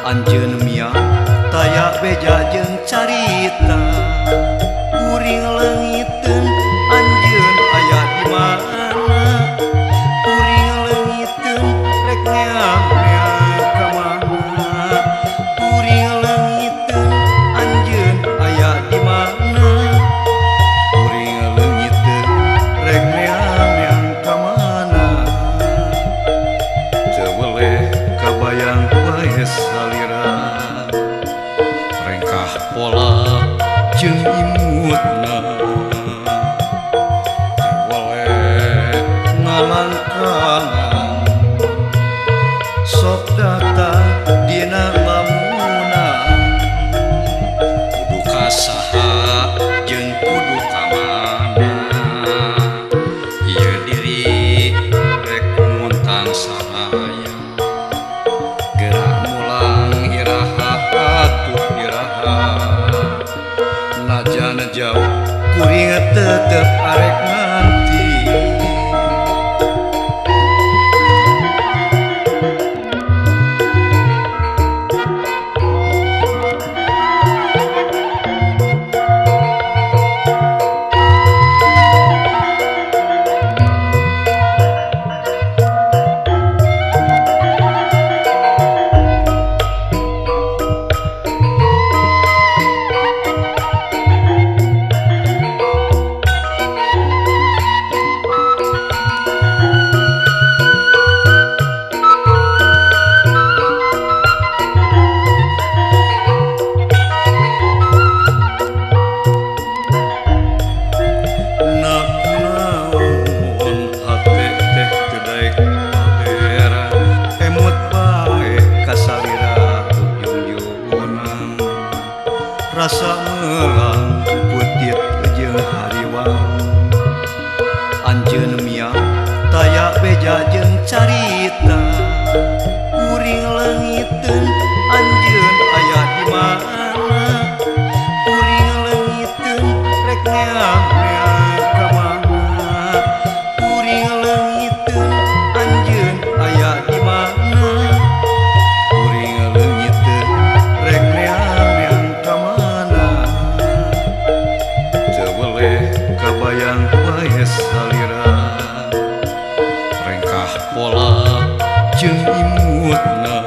Anjeun mia taya beja jeung carita. Kuring leungiteun anjeun aya di mana. Kuring leungiteun rek neang-neang ka mana. Kuring leungiteun anjeun aya di mana. Kuring leungiteun rek neang-neang ka mana. Teu weleh kabayang wae salira. Rengkah pola jeung imutna. Teu weleh ngalangkangan. Sok datang dina lamunan. Kudu ka saha jeung kudu ka mana. Ieu diri rek muntang saraya. Gerak mulang iraha atuh iraha. Najan jauh kuring tetep arek nganti. Rasa melang putit jeung hariwang. Anjeun mia taya beja jeung carita. Kuring leungiteun anjeun aya di mana. Kuring leungiteun rek neang-neang ka mana. Kuring leungiteun anjeun aya di mana. Kuring leungiteun rek neang-neang ka mana. Teu weleh kabayang wae salira. Rengkah pola jeung imutna.